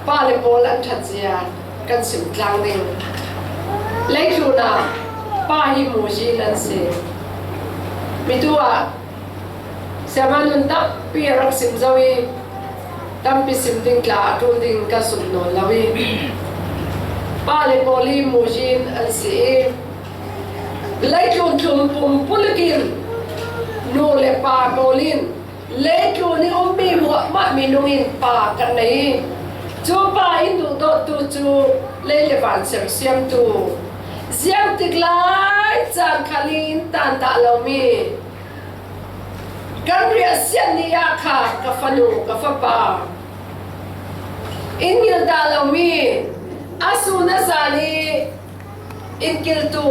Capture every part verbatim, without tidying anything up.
Pa le pawl an ṭhatzia kan sim tlang ding. Leitlunah pa hi muzin an si. Mitu ah siama nun tampi a rak sim zo i tampi sim ding tla a ṭul ding ka sut nawn lo i pa le pawl hi muzin an si i leitlun thlum pumpuluk in nu le pa pawl in leitlun i ummi muahmah minung in pa kan nei i cu pa in duhdawttu cu lei le van sersiamtu ziangtik lai caan khal in tan dah lomi kan riahsiat ni ah kha ka fanu ka fapa in ngilh dah lomi a sun a zan i in kiltu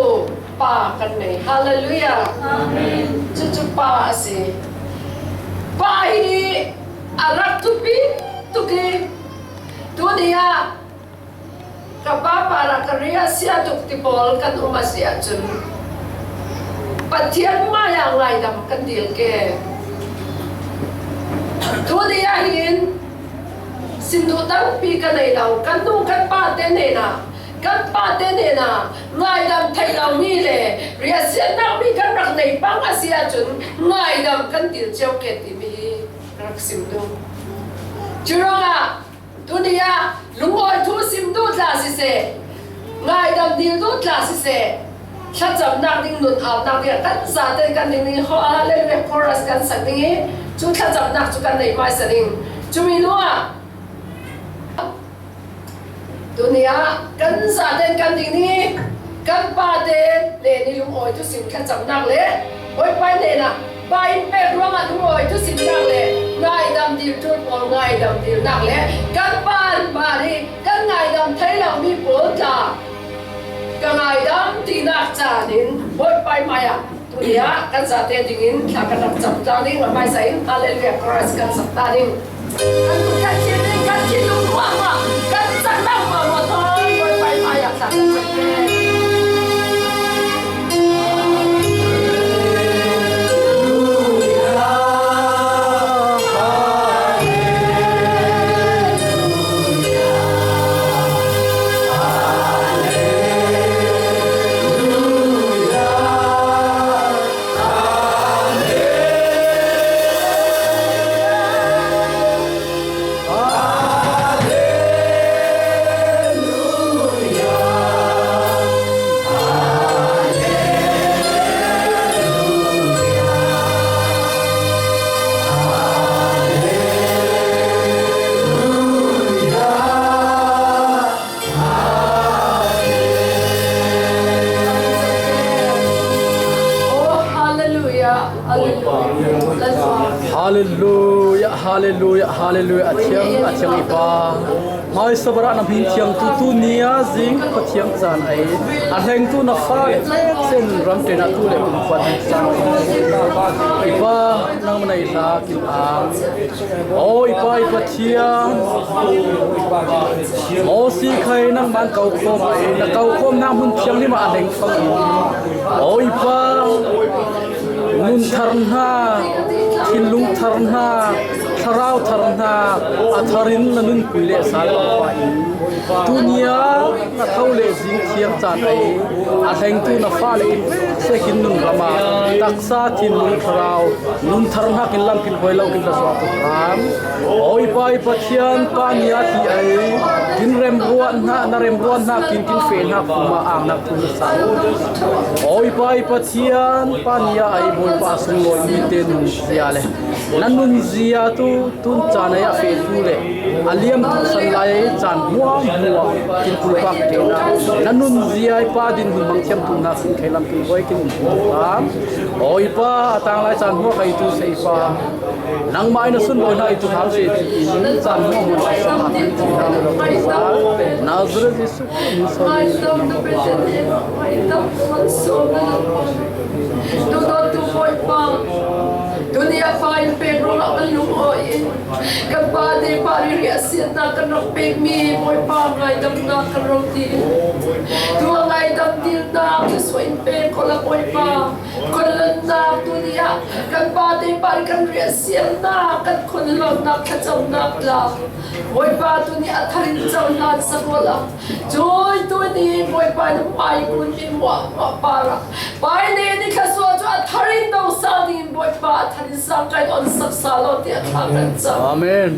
pa kan nei. Hallelujah. Amen. Cucu pa a si. Pa hi a rak thupi tuk i tuni ah ka pa parah ka riahsia tuk ti pawl kan um a si ahcun Pathian mai ah ngaidam kan dil ke. Tuni ah hin sim duh tampi ka nei lo. Kan nu kan pate hnenah, kan pate hnenah ngaidam theih lomi le riahsiatnak mi kan rak nei pang a si ahcun ngaidam kan dil cio ke timi hi rak sim duh. Curuangah tuni ah lungawi thu sim duh tla siseh, ngaidam dil duh tla siseh, thlacamnak ding, nun aunak ding ah kan zaten kan ding ding, Hallelujah chorus kan sak ding i cu thlacamnak cu kan nei hmaisa ding. Cumi nu ah tuni ah kan zaten kan ding ding i kan pate nen i lungawi thusim thlacamnak le Bawipa hnenah pa in pek ruangah lungawi thusimnak le ngaidam dil ṭul pawl ngaidam dilnak le kan pa in mah nih kan ngaidam thei lomi pawl tla ka ngaidam tinak caan in Bawipa hmaiah tuni ah kan zate dingin thla kan rak cam tlang ding, a hmaisa in Hallelujah chorus kan sak ta ding. Kan tuk kan thil ding, kan thil lung ruangah kan cang dang ruangah thawn Bawipa hmaiah thla kan cam ding. Oh, hallelujah, hallelujah. Hallelujah, hallelujah, hallelujah. A thiang, a thiang i Pa. Hmaisa barah na hmin thiang tu, tu ni a zing Pathian caan ei. A hlengtu na fa le tlek sen ram ṭen ah tu le kumkhua ding caan ei. I Pa, nangmah na i hla kin ang. Aw, i Pa, i Pathian, Mosi kha nangmah na ko khawm i, na ko khawmnak hmun thianghlim ah a leng fang i, aw, i Pa, nun thar hna, thinlung thar hna, thlarau thar hna, a thar in na nunpui le sal pah in, tuni ah na tho le zing thiang caan ei, a hlengtu na fa le kin, se kin nun ram ah taksa, thinlung, thlarau, nun thar hna kin lam kin hoi lo kin hla suak tuk hram. Aw, i Pa, i Pathian, pa ni a ti ei, kin remruat hna, na remruat hna, kin, kin feh hna, kum ah angnak thu na sa. Aw, i Pa, i Pathian, pa ni a ei, Bawipa, a sunglawi mi te nun zia le na nun zia tu, tun caan ei a fehtu le a liamtu san lai caan hmuahhmuah kin pulpak te na, na nun zia i Pa din hun mang thiamtu hna kin kheilam kin voi kin um ta. Aw, i Pa, a tanglai caan hmuah kai tu sei Pa. Nangmah in a sunlawi hna i tuuhal seh tiin caan hmuahhmuah a sawh a ṭhit hna lo. Nazareth Jesuh Khrih min sawm in. Tuni a Pa in pek ruangah kan lungawi in, kan pate pari riahsiatna kan rak pekmi Bawipa ngaidamna kan rak dil. Tua ngaidam dilna thluasuah in pek ko la Bawipa. Khunlonnak tuni ah kan pate pari kan riahsiatna, kan khunlonnak thlacamnak tla Bawipa tuni a tharin cohlan sak awla. Cui tuni Bawipa in hmai kunmi muahmuah parah Pai nih ni thluasuah cu a tharin dongsa dingin Bawipa a tharin sang kan on saksa law tiah thla kan cam. Amen.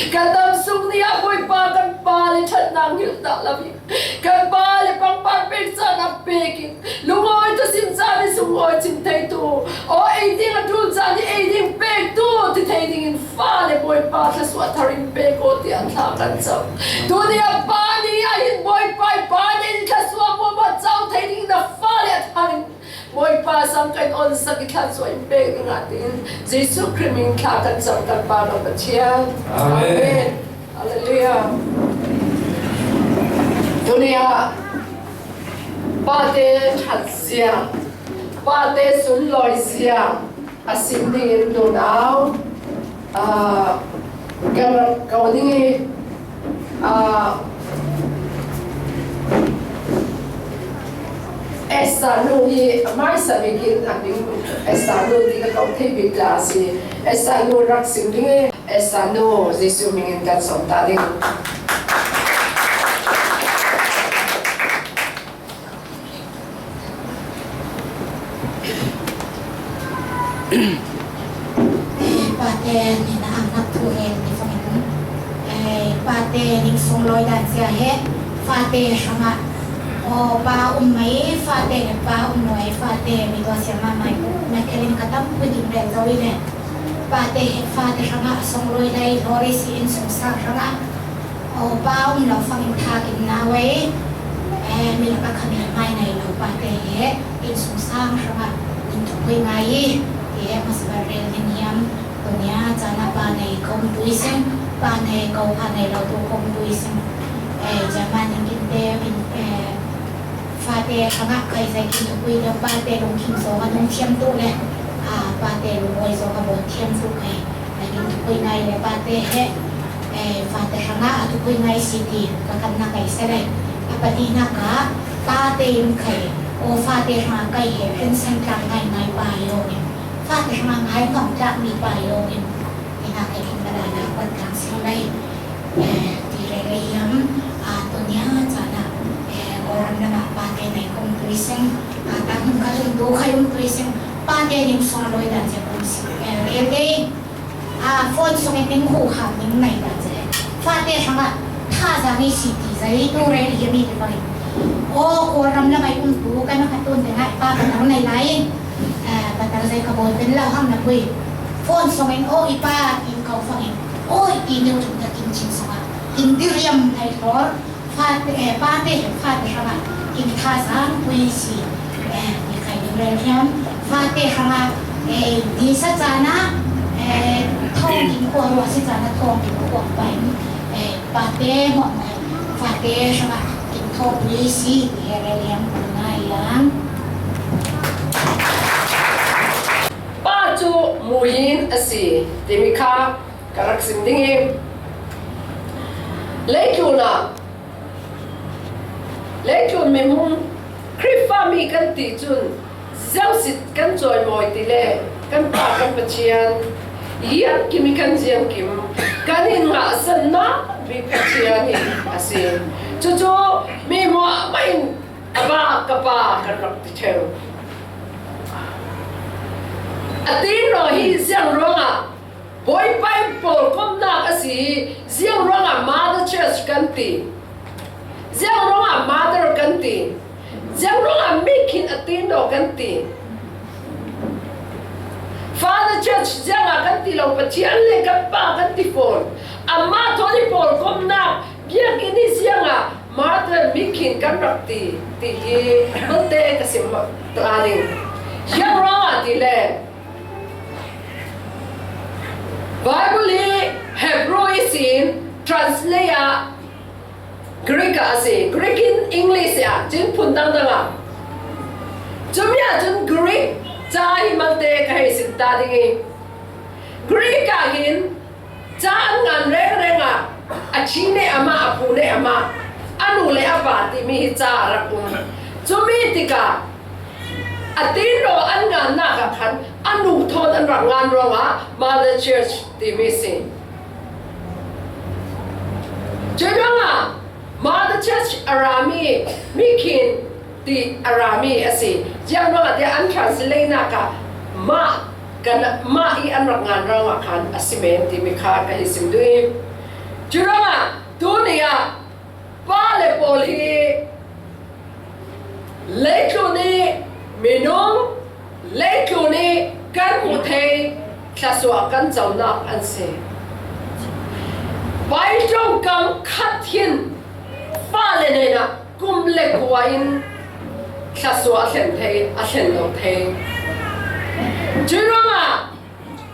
Kan dam sung ni ah Bawipa kan pa le ṭhatnak ngilh dah lo hi. Kan pa le pangpar pek caan a pek in, lungawi tusim caan i sunglawi cim theitu, aw ei ding a ṭul caan i ei ding pektu ti thei dingin fale Bawipa thluasuah tharin pek aw tiah thla kan cam. Tuni a pa ni ah hin Bawipa i pa nih thluasuah muahmuah cau thei dingin a fale a tharin Bawipa sang kan on sak i thluasuah in pek dingah tin Jesuh Khrih min thla kan cam kan Pa kan Pathian. Amen. Amen. Hallelujah. Tuni ah pate ṭhatzia, pate sunlawizia a sim dingin nunau, ah, kan rak ko ding i, ah, Esther nu hi a hmaisa bik in a hming Esther nu ti ka ko thei bik tla a si. Esther nu rak sim ding i. Esther nu, Jesuh hming in kan sawm ta ding. Eh, pate, ni na ang nak tu eh, ni fangin. Eh, pate, ning sung loi dan sia he. Pate, sanga. O, pa um mai, pate, pa um loi, pate, mi tua sia ma mai. Na kelin katam, pui ding bel zawi le. Pate he, pate hrangah a song loi lei, lori si in sung sa hrangah. O, pa um lo fangin tha in na wei. Eh, mi lak a kha mi hmai nei lo pate he, in sung sang hrangah in thupui ngai i. Ti he, masa bal rel ning hiam, tunia cana pa nei kong tui sing, pa nei ko pa nei lo tu kong tui sing. Eh, German in kin te, in, eh, Fate hrangah kai zai kin thupui deuh pate lungkim zawng a nung thiam tu le, aa, pate lungawi zawng a bawn thiam tu kai. A kin thupui ngai le pate he, eh, fate hrangah a thupui ngai si ti ka kan na kai se le. A pahnih nak ah pate in kai, aw fate hrangah kai he, rinsan tlak ngai ngai pa yawng in, fate hrangah ngai ngam tlak mi pa yawng in, ina kai kin ka lai na kuat tlang sing lai. Eh, ti rere hiam, ah, tunia cana, eh, Kawlram lamah pate nei kong tui sing, ah, tak hmun khat um tu khai um tui sing, pate ning sung a loi dan zia kong si, eh, rere, ah, phone sungin ning huham ning nei dan zia, fate hrangah thazaang i si ti zai tu rere hiam i ti bangin. Aw, Kawlram lamah i um tu kan a khat tun te ngai pa kan ang nei lai. Eh, patang zai ka bawi pen lo hang na pui. Phone songin, aw, i pa, in ko fangin, aw, i ti neu tum ta kin chin songah kin diriam thei hlor. Fate, eh, pate, fate hrangah kin thazaang pui si. Eh, ni khai ni rel hiam. Fate hrangah, eh, ni sa cana, eh, thawng kin khua ruah si cana thawng kin khua pain. Eh, Pate hmuahhmuah, fate hrangah kin thawhpui si ti he rel hiam, ngai hiam. Pa cu muyin a si timi kha ka rak sim ding i, leitlun ah, leitlun mihmung Khrihfami kan ti cun, Ziangsit kan cawimawi ti le kan Pa kan Pathian, ziangkim i kan ziangkim, kan in ngahsannak bik Pathian hi a si. Cucu mi hmuahhmuah in a pa ka Pa kan rak ti ṭheu. A ti law hi ziang ruangah Bawipa in pawlkomnak a si i, ziang ruangah Mother Church kan ti, ziang ruangah Mother kan ti, ziang ruangah mi khin a tin daw kan ti. Father Church ziangah kan ti lo, Pathian le kan Pa kan ti fawn. Amah thawn i pawlkomnak biakinn i ziangah Mother mi khin kan rak ti, ti hi malte ka sim ta ning. Ziang ruangah ti le, Bible hi Hebrew ihsin translate ah Greek ah a si. Greek in English ah cun phun dangdang ah. Cumi ah cun Greek ca hi malte ka hei sim ta ding i, Greek ah hin ca an ngan rengreng ah, a thi ne amah, a phu ne amah, a nu le a pa timi hi ca a rak um. Cumi tikah a tinraw an ngannak ah khan a nu thawn an rak ngan ruangah Mother Church timi si. Cui ruangah Mother Church a rami, mi khin ti a rami a si. Ziang ruangah tiah an translate nak ah mah kan, mah i an rak ngan ruangah khan a si men timi kha ka hi sim duh i. Cui ruangah tuni ah pa le pawl hi leitlun i minung, leitlun i kan hmuh thei thluasuah kan conak an si. Pai ṭongkam khat hin fale hnenah kum le kua in thluasuah a thlen thei, a thlen lo thei. Cui ruangah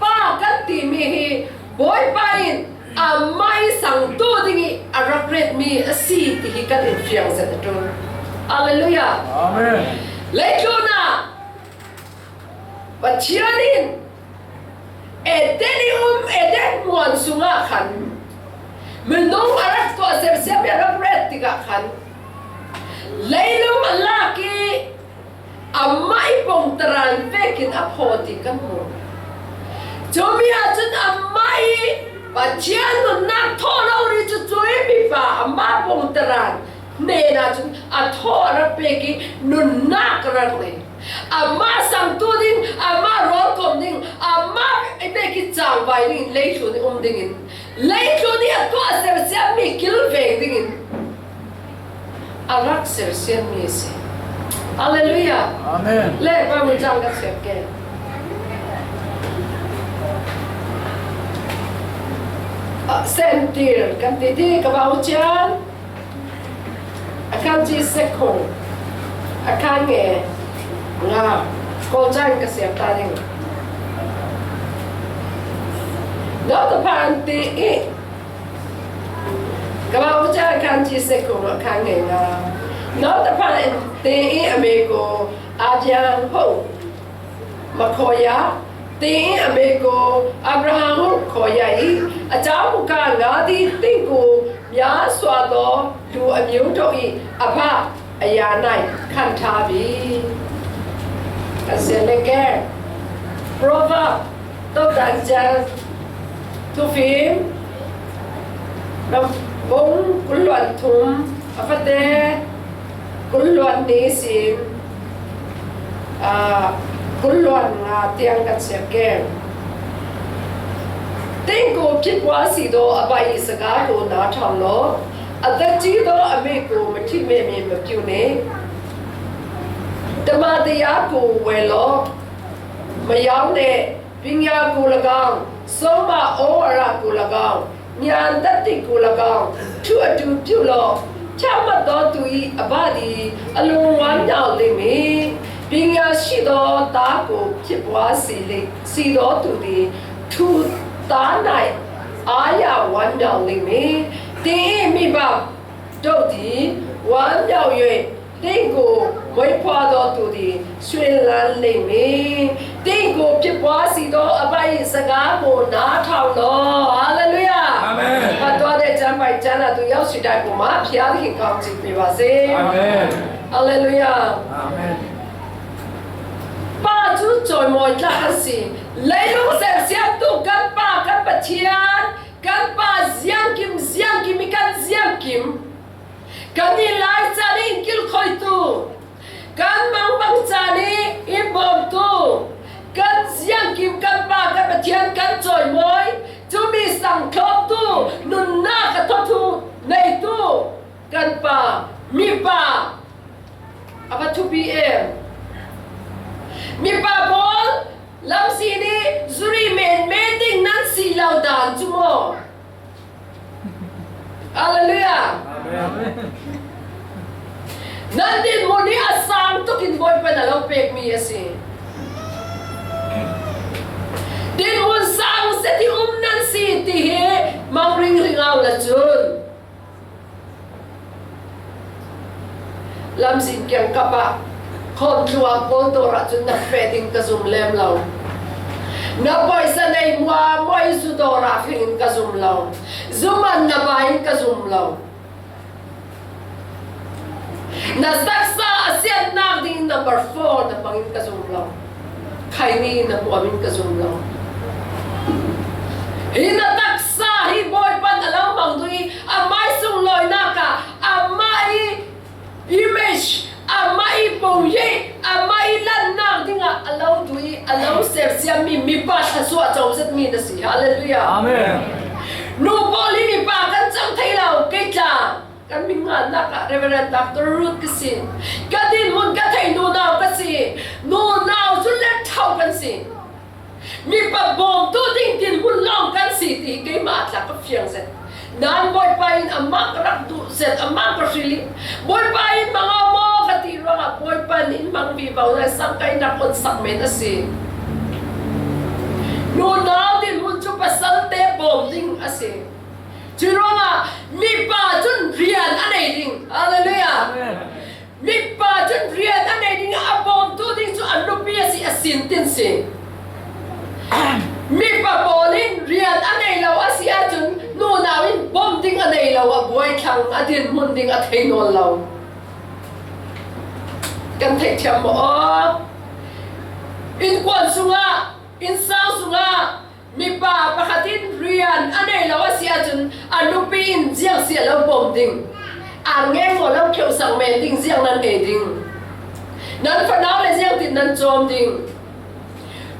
pa kan timi hi Bawipa in amah i sangtu ding i a rak retmi a si ti hi kan in fiang zet a ṭul. Halleluiah. Amen. Leitlun ah Pathian in Eden i um, Eden muan sungah khan minung a rak tuah sersiam i a rak ret tikah khan leilung a lak i amah i pongtaran vekin a phaw ti kan hmu. Cumi ahcun amah i Pathian nunnak thaw lo rih cu cui mipa amah pongtaran hnenah cun a thaw a rak pek i nunnak a rak nei. Amah sangtu ding, amah rawlkom ding, amah i pek i cangvai ding in leitlun i um ding in, leitlun i a tuah sersiammi kilveng ding in a rak sersiammi a si. Halleluiah. Amen. Le Bible cang kan siam ke. Ah, Sentir kan ti ti ka bau cian. A kan ci sekung. A kan nge nga. Ko cang ka siam ta ding. Nau ta pan ti i. Ka bau cian a kan ci sekung a kan nge nga. Nau ta pan ti i a me ko a diang ho. Makhoya, ti i a me ko Abraham khoya i a cauk ka nga ti tingku mya sua to lu a miu to i a ba a ya nai kan tha bi. Ka se le ke. Proverb, to dan jan, to fim, na bong kuluan thum, a fate, kuluan ni sin, aa, kuluan nga tiang kan siam ke. Tingku phipua si do a bai i saga ko na thang lo, a ta ci do a me ko ma thi me me ma piu ne. Tama te ya ko we lo, ma yau ne, ping ya ko la gang, so ma o a ra ko la gang. Nyan tat ti ku la gang, thu a tu piu lo, cha mat do tu i a ba di, a lung wan nyau ling mi, ping ya shi do ta ku, phipua si li, si do tu di, thu ta nai, a ya wan nyau ling mi, ti i mi ba, do di, wan nyau yue, Tingku, moipua do tu di, suin lan ling mi. Tingku, phipua si do, a bai saga mu na thau lo. Halleluiah. Amen. Patua de chan bai chan a tu yau si dai pu ma, phia di king kau cik pi wa si. Amen. Halleluiah. Amen. Pa cu cawi mawi tla kan si. Leilung sersiam tu kan pa, kan Pathian, kan pa ziangkim, ziangkim i kan ziangkim. Kan i lai caan i in kilkhawitu, kan mangbang caan i in bawmtu, kan ziangkim kan pa kan Pathian kan cawimawi, cumi sang thlawptu, nunnak a thawthu neitu kan pa, mipa a va thupi em. Mipa pawl lamsini zuri men men ding nan si lo dan cu maw? Halleluiah. Amen. Nan dinhmun hi a sang tukin Bawipa na lo pekmi a si. Dinhmun sang zet hi um nan si ti hi mang ringring au la cun. Lamzin kiangkap ah khawm tluak pawl dawr ah cun na feh ding ka zum lem lo. Na pawisa nei muamua in zu dawr ah fiangin ka zum lo. Zu man na bai in ka zum lo. Na taksa a siatnak ding number four na bangin ka zum lo. Khaini na muamin ka zum lo. Hi na taksa hi Bawipa na lo mang duh i, amah i sunglawinak ah, amah i image, amah i pawng hi, amah i lannak dingah a lo duh i, a lo sersiammi mipa thluasuah co zetmi na si. Halleluiah. Amen. Nu pawl hi mipa kan cang thei lo, kei tla. Kan mingannak ah Reverend Doctor Ruth ka si. Ka dinhmun ka thei nunau ka si. Nunau cu let thau kan si. Mipa bawmtu ding dinhmun lawng kan si ti keimah tla ka fiang zet. Nan Bawipa in amah ka rak duh zet, amah ka hril i, Bawipa in mang aw maw ka ti ruangah Bawipa in in mang vivo lai sangkainak onsak men a si. Nunau dinhmun cu pasalte bawm ding a si. Curuangah mipa cun rian a nei ding. Halleluiah. Amen. Mipa cun rian a nei ding, a bawmtu ding cu a nupi a si, a sin tin si. Mipa pawl in rian a nei lo a si ahcun nunau in bawm ding a nei lo, a buai thlang, a dinhmun ding a thei nawn lo. Kan theihthiam maw? Innkuan sungah, innsang sungah, mipa pakhat in rian a nei lo a si ahcun a nupi in ziang si a lo bawm ding, a ngeng maw lo kheuhsak men ding, ziang nan ei ding, nan fanau le ziangtin nan cawm ding.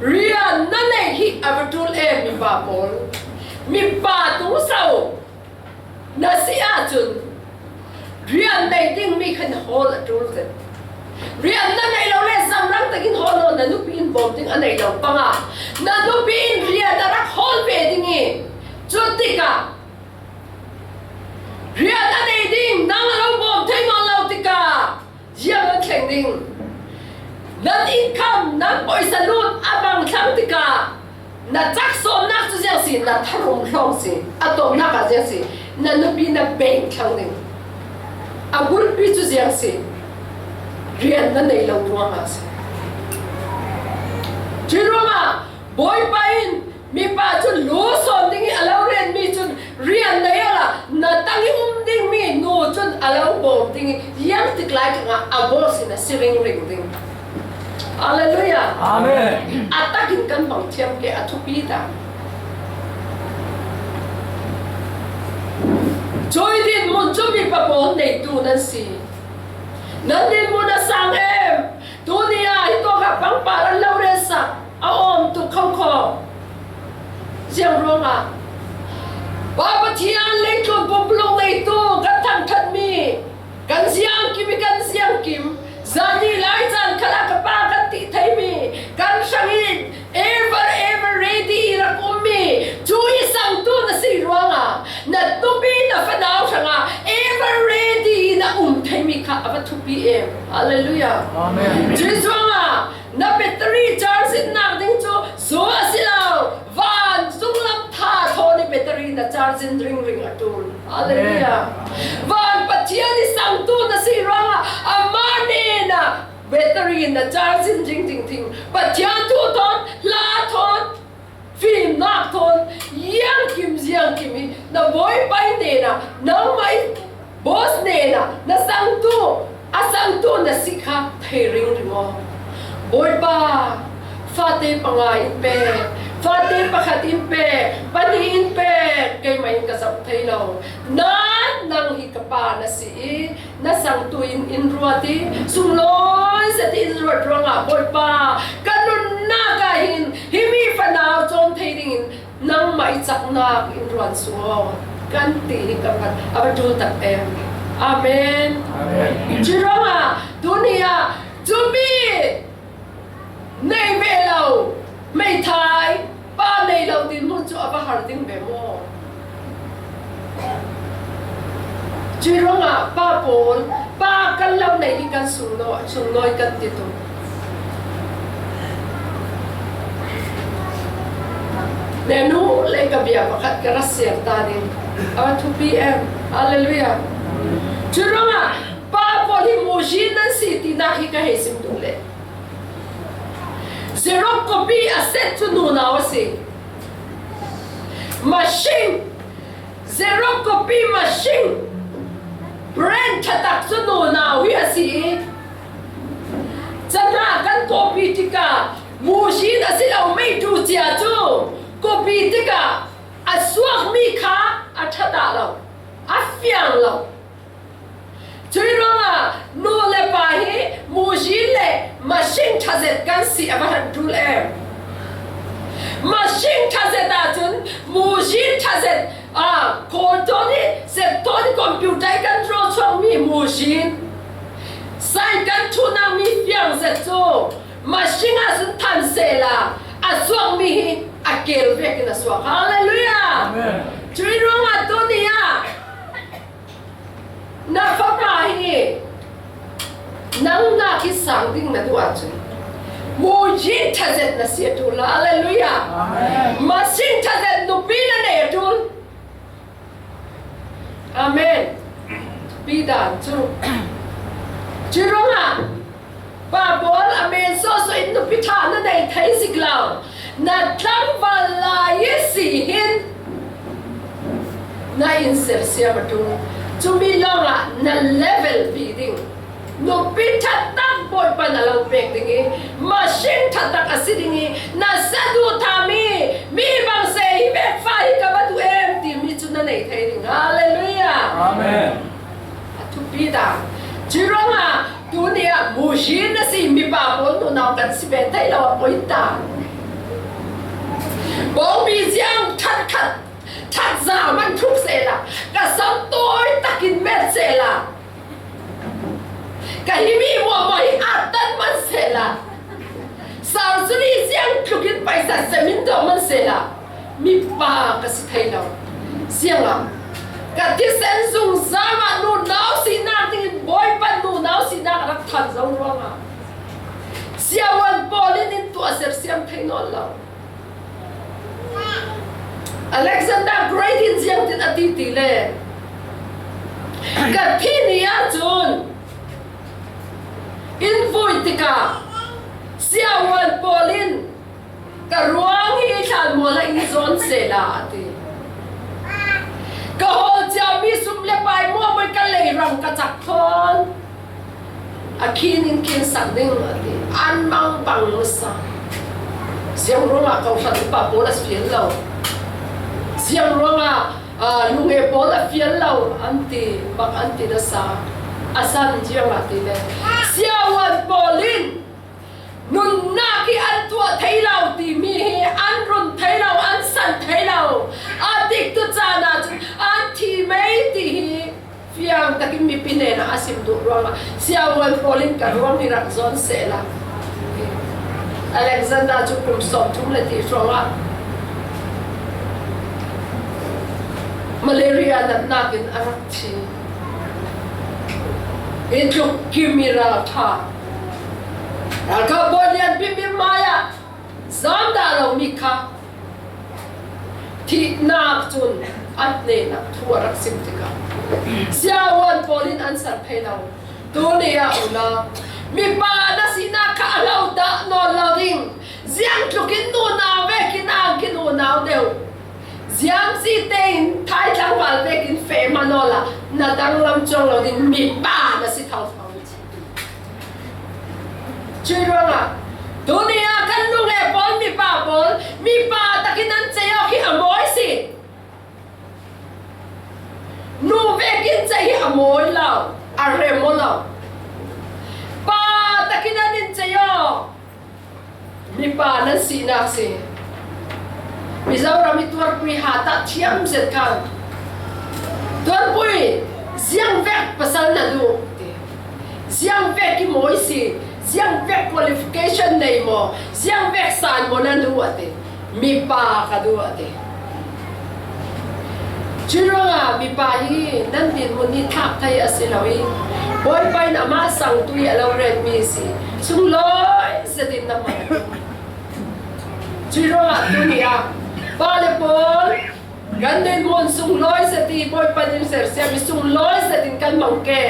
Rian na nei hi a va ṭul em mipa pawl. Mipa tungso na si ahcun rian nei dingmi kha na hawl a ṭul ve. Rian na nei lo le zamrang takin hawl lo, na nupi in bawm ding a nei lo panga na nupi in rian a rak hawl ve ding i, cu tikah rian a nei ding nang a lo bawm thei nawn lo tikah ziang nan thleng ding? Nan income, nan pawisa lut a bang thlang tikah na cak sawmnak cu ziang si, na tharum hlawm si, a tomnak ah ziang si, na nupi na beng thlang ding. A bulpi cu ziang si, rian na nei lo ruangah si. Cuih ruangah Bawipa in mipa cun lu sawn ding i a lo rianmi cun rian nei awla na tang i um dingmi nu cun a lo bawm ding i, ziang tik lai kengah a bawl si na si ringring ding. Halleluiah. Amen. A takin kan bang thiam ke, a thupi ta. Cuih dinhmun cu mipa pawl neitu nan si. Nan dinhmun a sang em? Tuni ah hi tuak ah pangpar an lo relsak a awm tuk kho kho. Ziang ruangah Pa Pathian leitlun pumpuluk neitu kan thangṭhatmi, kan ziangkim i kan ziangkim, zani lai caan khalah ka pa kan ti theimi, kan hrang i ever, ever ready i rak ummi cu i sangtu na si ruangah na nupi na fanau hrangah ever ready i na um theimi kha a va thupi em. Halleluiah. Amen. Cuih ruangah na battery charge in nak ding cu zu a si lo, van zunglam tha thawn i battery na charge in ringring a ṭul. Halleluiah. Amen. Van Pathian i sangtu na si ruangah amah hnenah battery na charge in ringring thing. Pathian thu thawn, hla thawn, fimnak thawn, ziangkim ziangkim i na Bawipa i hnenah, nangmah i boss hnenah na sangtu, a sangtu na si kha thei ringring aw. Bawipa, fate panga in pek, fate pakhat in pek, pahnih in pek, keimah in ka zoh thei lo. Nan nang hi ka pa na si i, na sangtu in in ruat i, sunglawi zet i in ruat ruangah Bawipa, ka nunnak ah hin himi fanau cawm thei dingin nangmah i caknak in ruat suh aw, kan ti hi ka rat a va ṭul tak em. Amen. Amen. Cuih ruangah tuni ah cumi nei ve lo, meithai, pa nei lo dinhmun cu a va har ding ve maw? Cuih ruangah pa pawl, pa kan lo nei i kan sunglawi, sunglawi kan ti tuk. Nenu le ka bia pakhat ka ra siar ta ding. A va thupi em. Halleluiah. Cuih ruangah pa pawl hi muhsin nan si tinak hi ka hei sim duh le. Xerox copy a set cu nunau a si. Machine, Xerox copy machine, brand ṭhatak cu nunau hi a si i, cahna kan copy tikah machine a si lo meitu cia cu copy tikah a suakmi kha a ṭha dah lo, a fiang lo. Cui ruangah nu le pa hi machine le machine ṭha zet kan si a va ṭul em? Machine ṭha zet ahcun machine ṭha zet, ah, Kawltawn i, Septawn i computer i kan rawh chuakmi machine, sai kan ṭhuhnakmi fiang zet cu machine ahcun than sehla a suakmi hi a kel vekin a suak. Hallelujah! Amen. Cui ruangah tuni ah na fapa hi nang nak i sang ding na duh ahcun machine ṭha zet na si a ṭul. Hallelujah! Amen. Machine ṭha zet nupi na nei a ṭul. Amen. Thupi dan cu. Cui ruangah pa pawl a men sawhsawh in nupi ṭha na nei thei zik lo. Na tlangval lai i si hin na in sersiam a ṭul. Cumi lawngah na level pi ding. Nupi ṭha tak Bawipa na lo pek ding i, machine ṭha tak a si ding i, na sa duh thami mi bang se hi vek fa hi ka va duh em timi cu na nei thei ding. Hallelujah! Amen. A thupi dan. Cui ruangah tuni ah machine a si mipa pawl nunau kan si ve thei lo a poi ta. Bawngbi ziang ṭhat khat, ṭhat za man thuk sehla, ka sam tawi takin met sehla, ka hi mi muahmuah hi aa tan man sehla, surgery ziang tlukin paisa sem in dawh man sehla, mipa ka si thei lo. Ziangah ka thisen zungzal ah nunau sinak dingin Bawipa nunau sinak a rak than zo ruangah siavuan pawl in in tuah sersiam thei nawn lo. Alexander Great in ziangtin a ti ti le, ka thih ni ahcun in vui tikah siavuan pawl in ka ruang hi hlanmual ah in zawn sehla a ti. Ka hawl ciami sum le pai muahmuah ka lei rang ka cak thawn a khin in khin sak ding a ti. An mang bang nasa. Ziang ruangah kawhhran upa pawl a fial lo? Ziang ruangah, aa, lunge pawl a fial lo? An ti, bang an ti nasa? A san ziangah ti le, siavuan pawl in nunnak hi an tuah thei lo timi hi an run thei lo, an san thei lo. A tiktu caan ahcun an thi mei ti hi fiang takin mipi hnenah a sim duh ruangah siavuan pawl in ka ruang hi rak zawn sehla. Alexander cu kum sawmthum le ti hrawngah malaria natnak in a rak thi. Hi tluk kim i ralṭha, ralkap bawi lian bimhbimh hmaiah zam dah lomi kha thihnak cun an hnenah thu a rak sim tikah siavuan pawl in an san thei lo. Tuni ah unau, mipa na sinak kha a lo dah nawn lo ding. Ziang tlukin nunau vekin angki nunau deuh, ziamci tein thai tlangval vekin feh hmanh awla na danglam cuang lo ding mipa na si thotho. Cui ruangah tuni ah kan lunge pawl, mipa pawl, mipa takin an ceih awk hi a mawi si. Nu vekin ceih hi a mawi lo, a rem aw lo. Pa takin an in ceih awk. Mipa nan sinak si. Mizoram i tuarpui hat ah thiam zet khan, tuarpui, ziang vek pasal na duh? Ti. Ziang vek i mawi si, ziang vek qualification nei maw, ziang vek san maw na duh a ti. Mipa ka duh a ti. Cui ruangah mipa hi nan dinhmun hi thlak thei a si lo i, Bawipa in amah sangtu i a lo retmi a si. Sunglawi zetin na hman. Cui ruangah tuni ah pa le pawl, kan dinhmun sunglawi zet i Bawipa in sersiam i sunglawi zetin kan mang ke.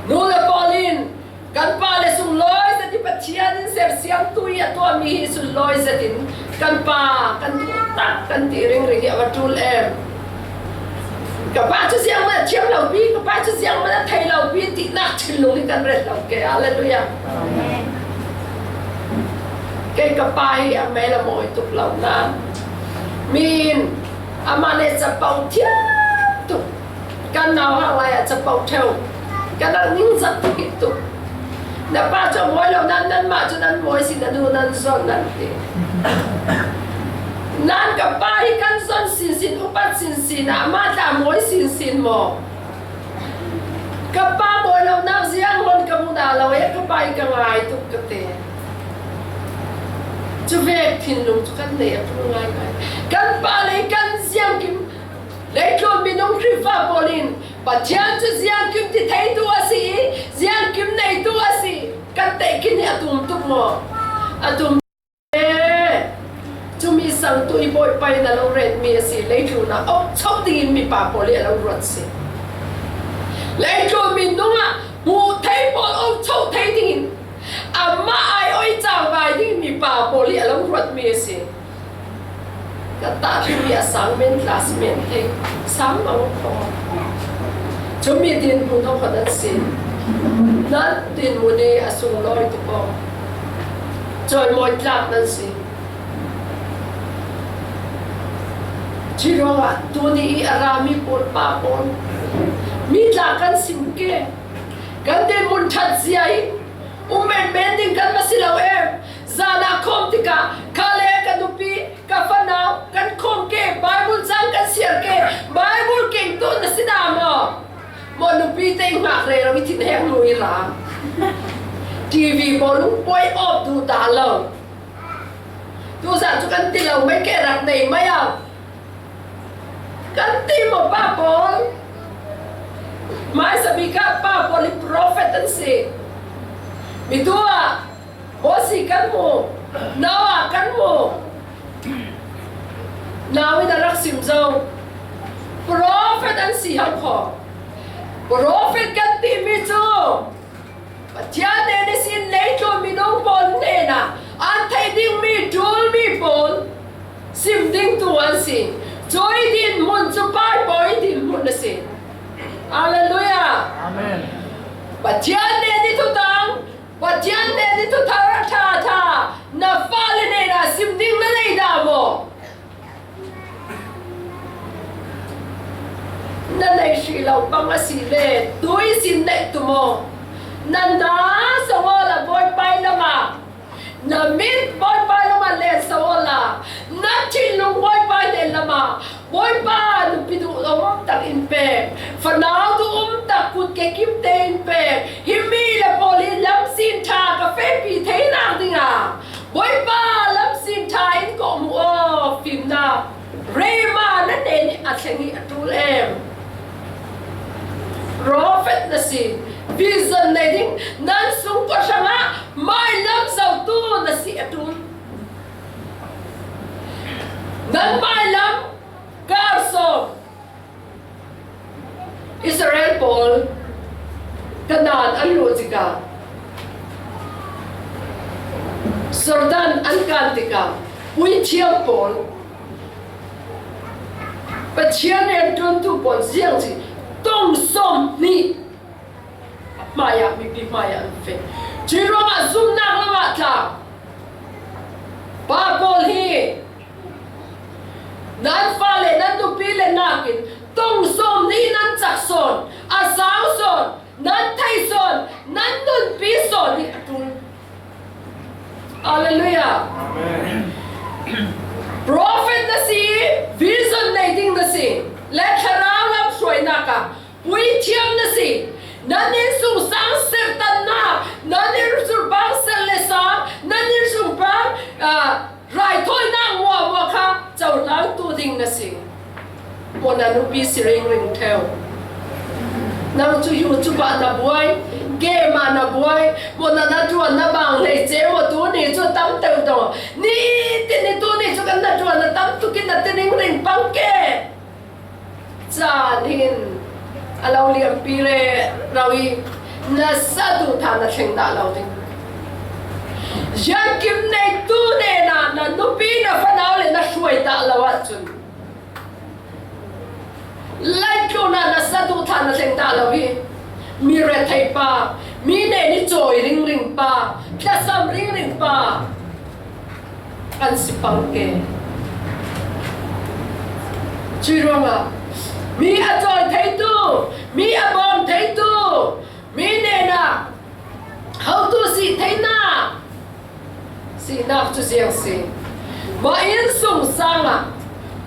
Nu le pawl in kan pa le sunglawi Pathian in sersiamtu hi a tuah mi hi sunlawi zetin kan pa, kan duh tak kan ti ringring hi a va ṭul em. Ka pa cu zianghman a thiam lo pi, ka pa cu zianghman a thei lo pi tinak thinlung hi kan ret lo ke. Hallelujah. Amen. Kei ka pa hi a mel a mawi tuk lo nain, mi in amah le capo thiam tuk. Kan nauhak lai ah capo ṭheu, kan rak ningzak tuk tuk. Na pa cu a mawi lo nain, nanmah cu nan mawi si, na nu nan zon nan ti. Nain ka pa hi kan zon sinsin, upat sinsin ah amah tla mawi sinsin maw? Ka pa mawi lonak zianghman ka hmu dah lo e, ka pa hi ka ngai tuk ka ti. Cu vek thinlung cu kan nei a ṭul ngaingai. Kan pa le kan ziangkim, leitlun minung Khrihfa pawl in Pathian cu ziangkim ti theitu a si i ziangkim neitu a si kan teih khin hi a tum tuk maw? A tum. E, cumi sangtu i Bawipa in a lo retmi a si. Leitlun ah ochoh dingin mipa pawl hi a lo ruat si. Leitlun minung ah hmuh thei pawl ochoh thei dingin, amah ai oi cangvai dingin mipa pawl hi a lo ruatmi a si. Ka tahṭhimi a sang men, class men thei sang lo ko. Cumi dinhmun hokhat an si. Nan dinhmun hi a sunglawi tuk ko. Cawimawi tlak nan si. Curuangah tuni i a rami pawl pa pawl, mi tla kan sim ke. Kan dinhmun ṭhat zia hi um menmen ding kan va si lo em. Zan ah khawm tikah ka le ka nupi, ka fanau kan khawm ke, Bible cang kan siar ke. Bible kengtu na si dah maw? Maw nupi te i hngak rero i thinheng nu i ra. T V pawl lungpuai awp duh dah lo. Tuzan cu kan ti lo mai ke, rak nei mai au. Kan ti maw pa pawl? Hmaisabik ah pa pawl hi prophet an si. Mi tu ah Mosi kan hmu, Noah kan hmu. Nau in a rak sim zo. Prophet an si hau kho. Prophet kan timi cu Pathian nen ihsin leitlun minung pawl hnenah an theih dingmi ṭulmi pawl sim dingtu an si. Cui dinhmun cu pa pawl i dinhmun a si. Hallelujah. Amen. Pathian nen i thutang, Pathian nen i thuthar a ṭha ṭha na fale hnenah sim ding na nei dah maw? Na neih hrih lo bang a si le, tu ihsin neih tu maw? Na na sawal a Bawipa lamah, na mit Bawipa lamah len sawal a, na thinlung Bawipa len lamah, Bawipa nupi duh um tak in pek, fanau duh um tak kut ke kimte in pek, himi le pawl hi lamzin ṭha ka fehpi theinak dingah Bawipa lamzin ṭha in kawh hmuh aw, fimnak. Rema na nen i a thleng i a ṭul em. Prophet na si, vision nei ding, nan sungkua hrangah mailam zotu na si a ṭul. Nan mailam kar sawm. Israel pawl Kanaan an luh tikah, Jordan an kan tikah, puithiam pawl, Pathian rianṭuantu pawl ziang si, tong sawm hnih hmaiah, mipi hmaiah an feh. Cui ruangah zumhnak lamah tla pa pawl hi nan fale, nan nupi le nakin tong sawm hnih nan cak sawn, a sau sawn, nan theih sawn, nan nunpi sawn hi a ṭul. Hallelujah. Amen. Prophet na si, vision nei ding na si, le thlarau lam hruainak ah puithiam na si. Nan innsungsang serhtannak, nan innsungpang serh le sang, nan innsungpang, ah, raithawinak muahmuah kha cohlangtu ding na si. Maw na nupi si ringring ṭheu. Nang cu YouTube ah na buai, game ah na buai, maw na na ṭuan na bang hlei ce maw, tuni cu tam teu dong. Nitin i tuni cu kan na ṭuan na tam tuk in na ti ringring pang ke. Caan hin a lo liampi rero i na sa duh than na thleng dah lo ding. Ziangkim neitu hnenah na nupi na fanau le na hruai dah lo ahcun, laitluanah na sa duhthah na thleng dah lo hi. Mi rethei pa, mi nen i cawi ringring pa, tlasam ringring pa kan si pang ke. Cuih ruangah mi a cawi theitu, mi a bawm theitu, mi hnenah hotu si theinak sinak cu ziang si. Mah innsungsang ah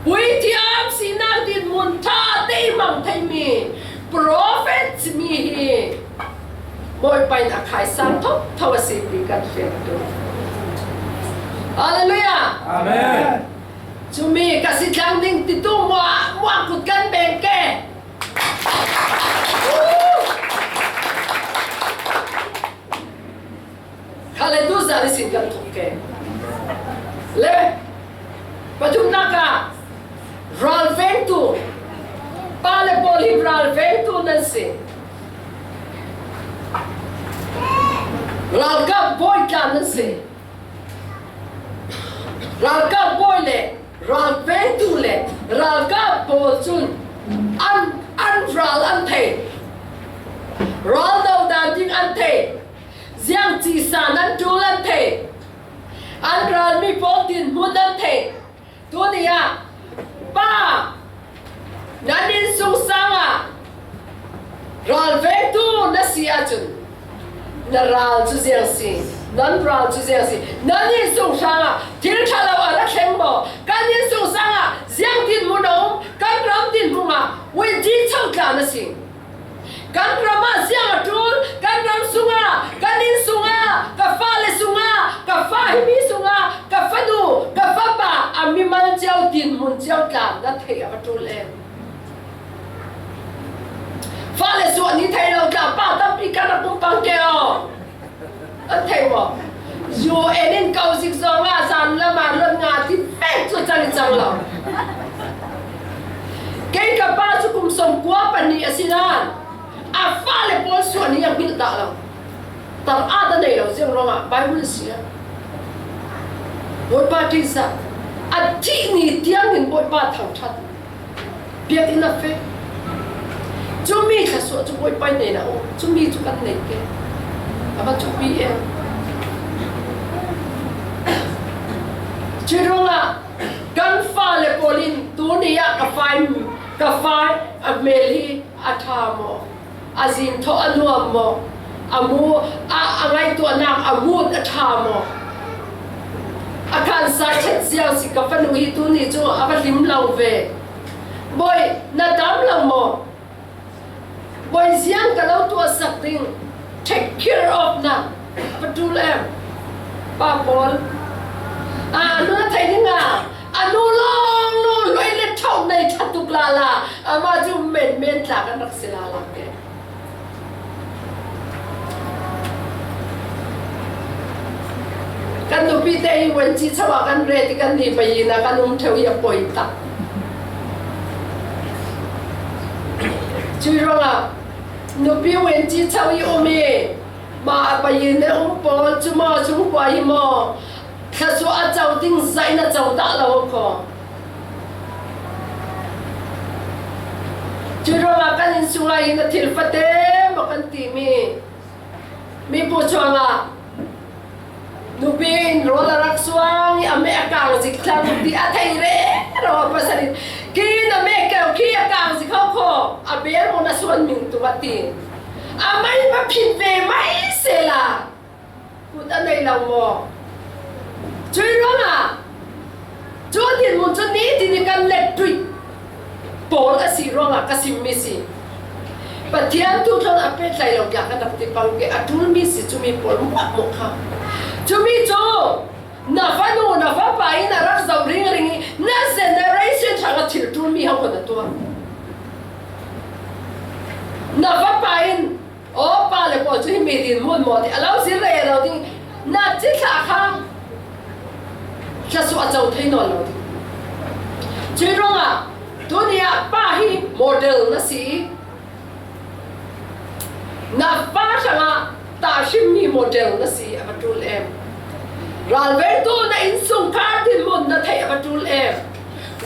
puithiam sinak dinhmun ṭha teimang theimi profet mi hi Bawipa in a khaisang thotho a si ti kan fiang a ṭul. Hallelujah! Amen. Cumi ka si thlang ding ti tu muah muah kut kan beng ke. Kha le tu zan ihsin kan thawk ke. Le pathumnak ah ralvengtu, pa le pawl hi ralvengtu nan si. Ralkap bawi tla nan si. Ralkap bawi le ralvengtu le ralkap pawl cun an, an ral an thei. Ral dodan ding an thei. Ziang cihsan an ṭul an thei. An ralmi pawl dinhmun an thei. Tuni ah pa, nan innsungsang ah ralvengtu na si ahcun na ral cu ziang si, nan ral cu ziang si, nan innsungsang ah thil ṭha lo a ra thleng maw? Kan innsungsang ah ziang dinhmun a um, kan ram dinhmun ah winci cho tla na si. Kan ram ah ziang a ṭul, kan ram sungah, kan inn sungah, ka fale sungah, ka fa himi sungah, ka fanu, ka fapa a mimal cio dinhmun cio tla na theih a va ṭul em? Fale suah ni thei lo tla pa tampi kan rak um pang ke aw. An thei maw? U N in ko zik zongah zan lam ah ruat nga ti vek cu cang i cang lo. Kei ka pa cu kum sawmkua pahnih a si nain a fale pawl suah ni a hngilh dah lo. Tar at a nei lo ziang ruangah Bible si a. Bawipa ṭihzah a thih ni tiangin Bawipa thangṭhat. Biakinn a fek. Cumi thluasuah cu Bawipa hnenah a um. Cumi cu kan nei ke. A va cukpi em. Cuih ruangah kan fale pawl in tuni ah ka fai, ka fai a hmel hi a ṭha maw? A zin thawh a nuam maw? A mu, a, a ngaihtuahnak a mut a ṭha maw? A khansa chet ziang si ka fanu hi tuni cu a va hlim lo ve. Bawi, na dam lo maw? Bawi ziang ka lo tuahsak ding, take care of na, patul em? Pa pawl. A, a nu na thei ding a, a nu lawng lawng luai le ṭhauh nei ṭha tuk lala, amah cu menmen tla kan rak si lala ke. Kan nupi te hi wenci cho ah kan ret i kan ni pai in a kan um ṭheu hi a poi tak. Cuih ruangah nupi wenci cho i um i mah a pai in a um pawl cu maw, chung kua hi maw, thluasuah a co ding zaih na co dah lo kho. Cuih ruangah kan inn sungah hin a thil fate maw kan timi mipu chuangah nupi in rawl a rak suang i a meh a kang zik thlang ti a thei rero a pasal in, "Kin a meh keu khi a kang zik ho kho, a bel maw na suan ming tuk," a ti. A mei va phit ve mai sela kut a nei lo maw? Cuih ruangah cu dinhmun cu nitin i kan let ṭuih pawl a si ruangah ka simmi si. Pathian tuuthlan a pehtlai lo tiah kan rak ti pang ke, a ṭulmi si cumi pawl muahmuah kha. Cumi cu na fanu, na fapa in a rak zoh ringring i na generation hrang a thil ṭulmi ho kha na tuah. Na fapa in, "Aw, pa le pawl cu hi mi dinhmun maw," ti a lo zir rero ding. Na cithlah kha thluasuah a co thei nawn lo ding. Cuih ruangah tuni ah pa hi model na si i na fa hrangah tahhrimmi model na si a va ṭul em? Ralvengtu, na innsung kar dinmun na theih a va ṭul em?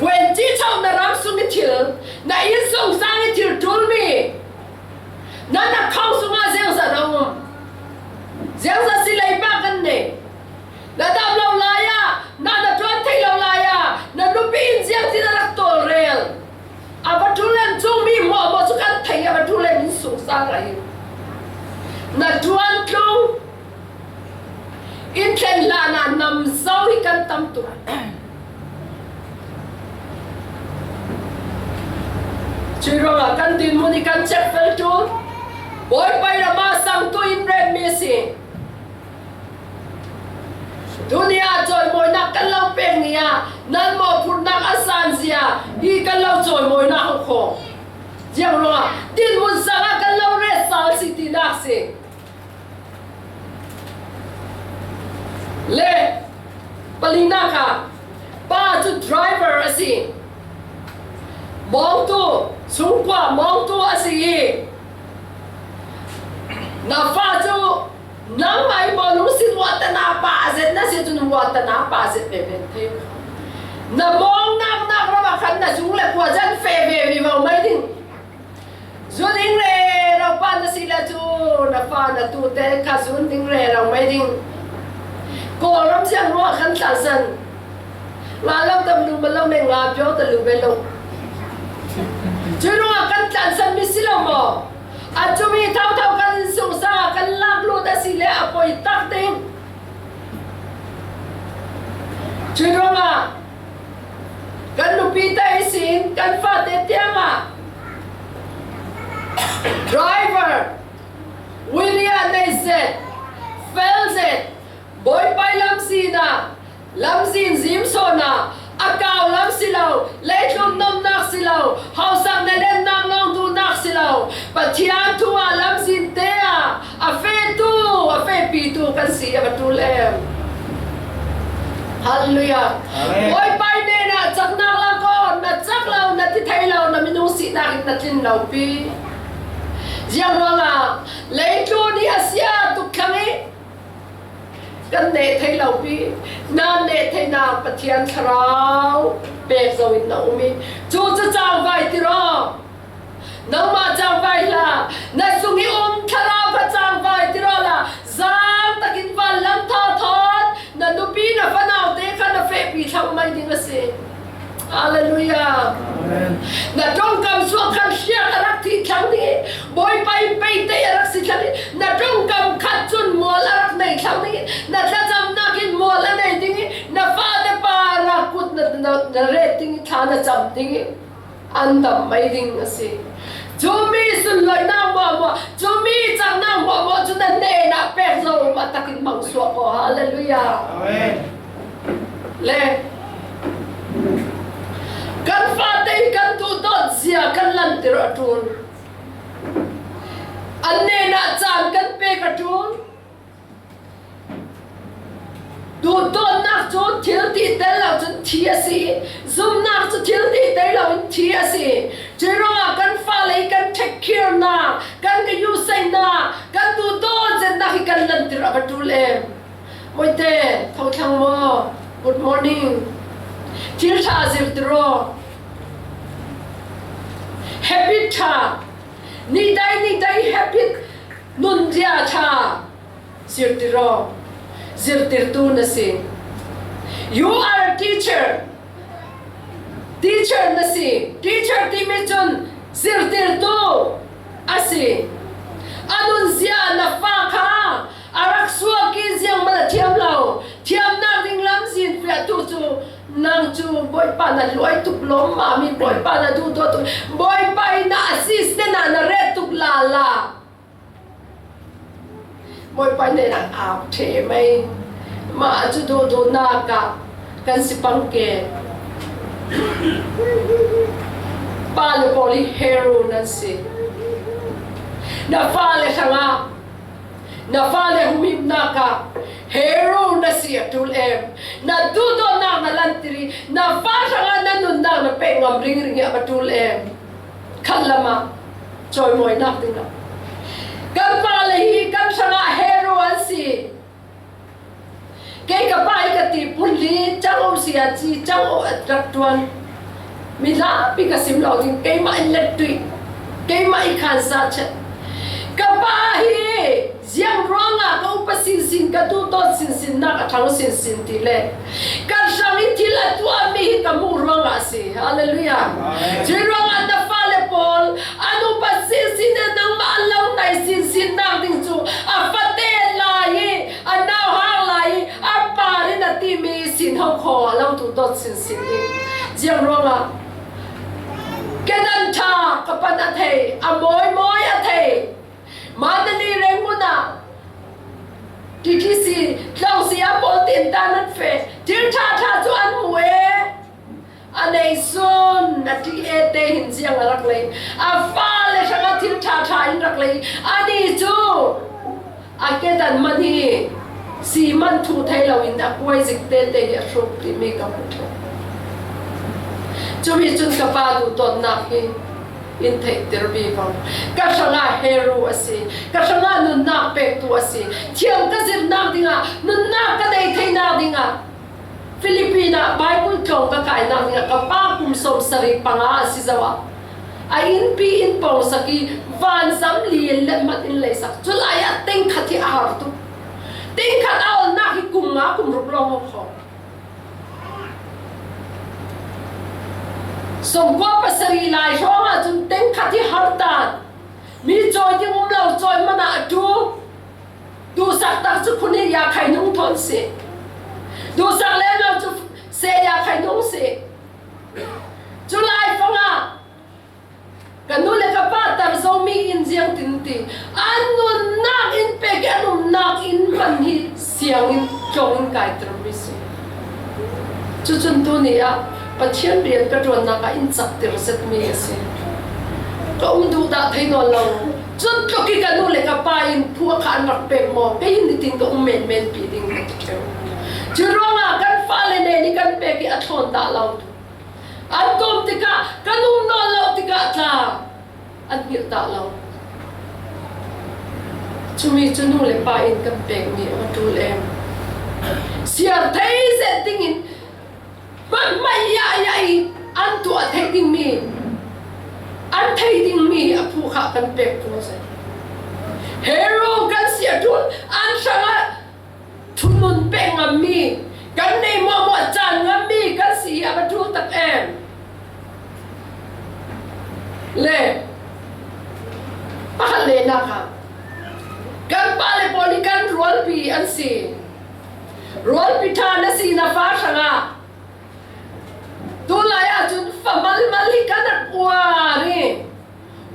Wenci chauh na ram sung i thil, na innsung sang i thil ṭul mi, na na kho sungah ziangzat a um? Ziangzat si leiba kan nei? Na dam lo lai-ah, na na ṭuan thei lo lai-ah, na nupi in ziangtin a rak tawlrel a va ṭul em? Chung mi mawhmawh cu kan thei a va ṭul em? Innsung sang ah hin na ṭuan tlung, in thlen hlan ah nam zo hi kan tam tuk. Cuih ruangah kan dinmun hi kan cek fel ṭul. Bawipa in amah sangtu in ret mi a si. Tuni ah cawimawinak kan lo pek ni ah nan mawhphurhnak a san zia hi kan lo cawimawinak hong khawh. Ziang ruangah dinmun sangah kan lo ret sal si tinak si. Le palinak ah pa cu driver a si. Mawngtu, sungkua mawngtu a si i, na fa cu nangmah i maw lungsin huatana pa a zet na si cun huatana pa a zet veve thei. Na mawng naknak ram ah khan na sung le kua zan feh ve vivo mai ding. Zu ding rero pa na si le cu na fa na tute kha zun ding rero mai ding. Kawlram siangruah kan tlansan. Nga lo tam lu ma lo me nga pio ta lu ve lo. Cuih ruangah kan tlansan mi si lo maw? A cumi thotho kan innsung sangah kan lak lut a si le a poi tak ding. Cuih ruangah kan nupi te ihsin kan fate tiangah driver, wili ah nei zet, fel zet, Bawipa i lamzin ah, lamzin zim sawn ah, a kau lam si lo, leitlun nomnak si lo, hausakna lennak lawng duhnak si lo, Pathian thu ah lamzin te ah a fehtu, a fehpitu kan si a va ṭul em? Hallelujah. Amen. Bawipa i hnenah caknak lak aw, na cak lo, na ti thei lo, na minung sinak in na tlin lo pi. Ziang ruangah leitlun i a sia tuk thlang i kan neh thei lo pi. Na neh theinak Pathian Thlarau pek zo in na um i, cucu cangvai tir aw. Nangmah cangvai hlah, na sung i um thlarau kha cangvai tir awla, zang takin vanlam thawthawt na nupi na fanaute kha na fehpi thlang mai ding a si. Hallelujah. Amen. Na ṭongkam suak khan hriak a rak thih thlang ding i, Bawipa in peitei a rak si thlang i, na ṭongkam khat cun mual a rak nei thlang ding i, na thlacamnak in mual a nei ding i, na fate pa rak kut na, na, na ret ding i, thla na cam ding i, an dam mai ding a si. Cumi sunloihnak hmuahhmuah, cumi caknak hmuahhmuah cu na hnenah pek zo a takin hmang suak aw. Hallelujah. Amen. Le kan fate in kan duhdawt zia kan lantir a ṭul. An hnenah caan kan pek a ṭul. Duhdawtnak cu thil ti tel lo cun thi a si. Zumhnak cu thil ti tel lo in thi a si. Cuih ruangah kan fale i kan ṭhekkhirnak, kan ka yuhseinak, kan duhdawt zetnak hi kan lantir a va ṭul em? Moite, tho thlang maw? Good morning. Thil ṭha zirtir aw. Habit ṭha. Nidai, nidai habit nunzia ṭha. Zirtir aw. Zirtirtu na si. You are a teacher. Teacher na si. Teacher timi cun zirtirtu a si. A nunzia na fa kha a rak suak i ziangmah a thiam lo. Thiamnak ding lamzin fiahtu cu nang cu Bawipa na luai tuk lawmmam i Bawipa na duhdawt tuk, Bawipa in na assistant ah na ret tuk lala. Bawipa hnenah ap ṭheh mai. Mah cu duhdawtnak ah kan si pang ke. Pale pawl hi hero nan si. Na fale hrangah, na fale humhimnak ah hero na si a ṭul em? Na duhdawtnak na lantir i na fa hrangah na nunnak na pek ngam ringring i a va ṭul em? Khatlam ah cawimawinak ding lo. Kan fale hi kan hrangah hero an si. Kei ka pa hi ka ti pun li, chang o sia chi, chang o a trak tuan. Mi la pi ka sim lo ding, keimah in let tui, keimah i khan sa chet. Ka pa hi, ziang ruangah ka upa sinsin, ka duhdawt sinsin, nak a thang sinsin ti le. Ka sang i thil a tuah mi hi ka mu ruangah a si. Hallelujah. Amen. Cui ruangah na fale pawl, an upa sinsin in nangmah an lo nai sinsin nak ding cu, a fate lai hi, a nauhak lai hi, a par in a timi sin ho kho a lo tu dawt sinsin hi. Ziang ruangah kedan ṭha ka pan a thei, a mawi mawi a thei. Mandalay reng hmun ah T T C tlawng si a pawl tin tan an feh. Thil ṭha ṭha cu an mu e. A nei sun a T A te hin ziang a rak lei. A fale hrangah thil ṭha ṭha in rak lei. Ani cu a kedan man hi si man thu thei loin a kuai zik tete hi a hruk timi ka hmu ṭheu. Cumi cun ka pa duhdawtnak hi in theihtir vivo. Ka hrangah heru a si. Ka hrangah nunnak pektu a si. Thiam ka zirnak dingah, nunnak ka nei theinak dingah, Philippine ah Baibal tlawng ka kainak dingah ka pa kum sawmsarih panga a si zoah a innpi in pawngsak i vanzam li in let hmanh in leisak. Culai ah tengkhat hi a har tuk. Tengkhat a olnak hi kum nga kum ruk lawng a khawh. Sawmkua pasarih lai hrawng ahcun tengkhat hi har tan. Mi cawi ding um lo, cawi man ah a ṭu. Duhsak tak cu khun hi ya khai nung thawn si. Duhsak lem lo cu se ya khai nung si. Culai fangah ka nu le ka pa tar zomi in ziangtin ti, an nunnak in pek i an umnak in hman hi siangin tlawng in kaitermi si. Cucun tuni ah Pathian rian ka ṭuannak ah in caktir zetmi a si. Ka um duh dah thei nawn lo. Cutluk i ka nu le ka pa in phu a kha an rak pek maw? Kei hin nitin ka um menmen pi ding ka ti ṭheu. Curuangah kan fale nen i kan pek i a thlawn dah lo. An tum tikah kan um nawn lo tikah tla an hngilh dah lo. Cumi cu nu le pa in kan pekmi a va ṭul em. Siar thei zet dingin hmanhmanh yahya i an tuah theih dingmi, an thei dingmi a phu kha kan pek ko zet. Heru kan si a ṭul, an hrangah thunun pek ngammi, kan nei muahmuah caan ngammi kan si hi a va ṭul tak em. Le pakhat le nak ah kan pa le pawl hi kan rualpi an si. Rualpi ṭha na si na fa hrangah, tulai ahcun fa malmal hi kan rak uar i,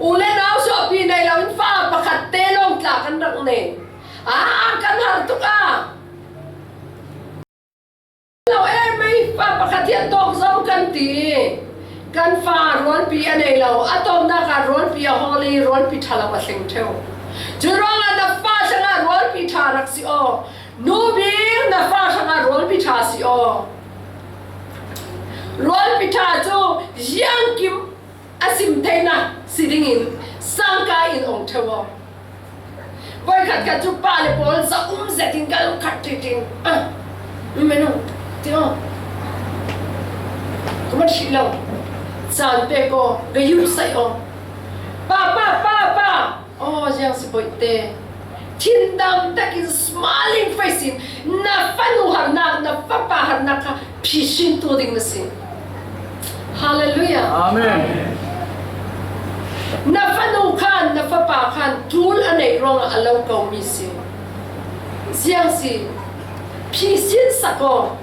u le nau suahpi nei loin fa pakhat te lawng tla kan rak nei. Aa, kan har tuk ah. Lo e, mei fa pakhat hi a tawk zo kan ti. Kan fa rualpi a nei lo, a tawpnak ah rualpi a hawl i rualpi ṭha lo a thleng ṭheu. Curuangah na fa hrangah rualpi ṭha rak si aw. Nu bik na fa hrangah rualpi ṭha si aw. Rualpi ṭha cu ziangkim a sim theinak si dingin sangka in ong ṭheu aw. Voikhat khat cu pa le pawl za um zetin ka lungkhat ṭiṭin, ah, menu ti aw. Ka man hrih lo. Caan pek aw, ka yuh saih aw. Pa, pa, pa, pa. Aw, ziang si boih te. Thindam takin smiling face in na fanu harnak, na fapa harnak kha phihrintu ding na si. Hallelujah. Amen. Na fanu khan, na fapa khan ṭul a neih ruangah a lo komi si. Ziang si. Phihrin sak aw.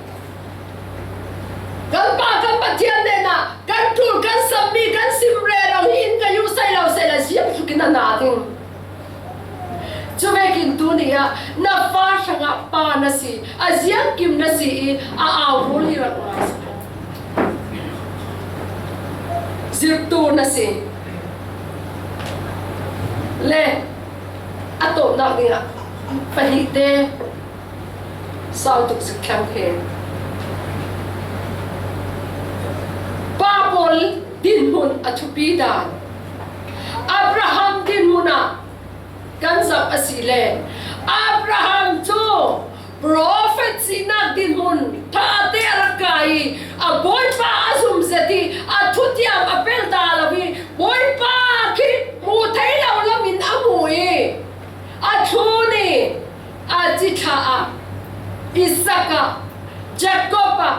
Kan pa kan Pathian hnenah kan ṭul kan sammi kan sim rero hi in ka yuh saih lo sehla ziang tlukin a na ding. Cuvekin tuni ah na fa hrangah pa na si, a ziangkim na si i a au rul i rak ngai si. Zirhtu na si. Le a tawpnak dingah pahnih te sau tuk zik thlang hen. Pa pawl dinhmun a thupi dan. Abraham dinhmun ah kan zoh a si le Abraham cu prophet sihnak dinhmun ṭhate a rak kai i, a Bawipa a zum zet i, a thutiam a pel ta lo i, Bawipa khi hmuh theih lo lamin a hmu i, a thlun i, a cithlah ah, Isak ah, Jakob ah,